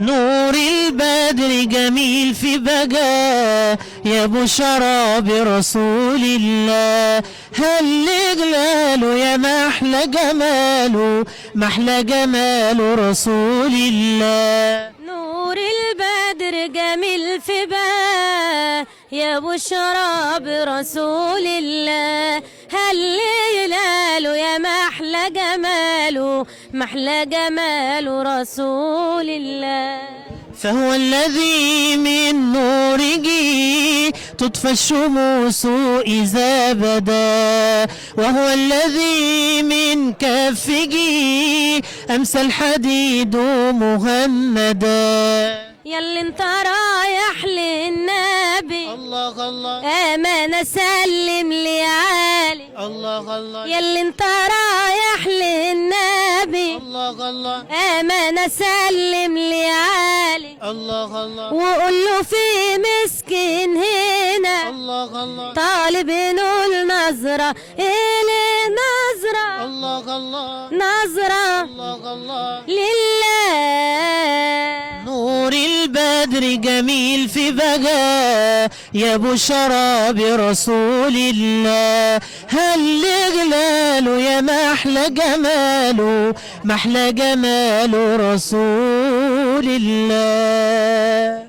نور البدر جميل في بقى، يا بشرى برسول الله. هل جلاله يا محلى جماله، محلى جماله رسول الله. نور البدر جميل في بقى، يا بشرى برسول الله. هل هلاله يا محلى جماله، محلى جماله رسول الله. فهو الذي من نوره تطفى الشموس إذا بدا، وهو الذي من كفه أمسى الحديد مهمدا. ياللي انت رايح للنبي، الله الله، أمانة سلم لي عالي. الله الله، ياللي انت رايح للنبي، الله الله، أمانة سلم لي عالي. الله الله، وقول له في مسكين هنا، الله الله، طالب نقول نظرة إلي نظرة، الله الله، نظرة الله الله لله. نور البدر جميل في بقى، يا بشرى برسول الله. هل جلاله يا محلى جماله، محلى جماله رسول الله.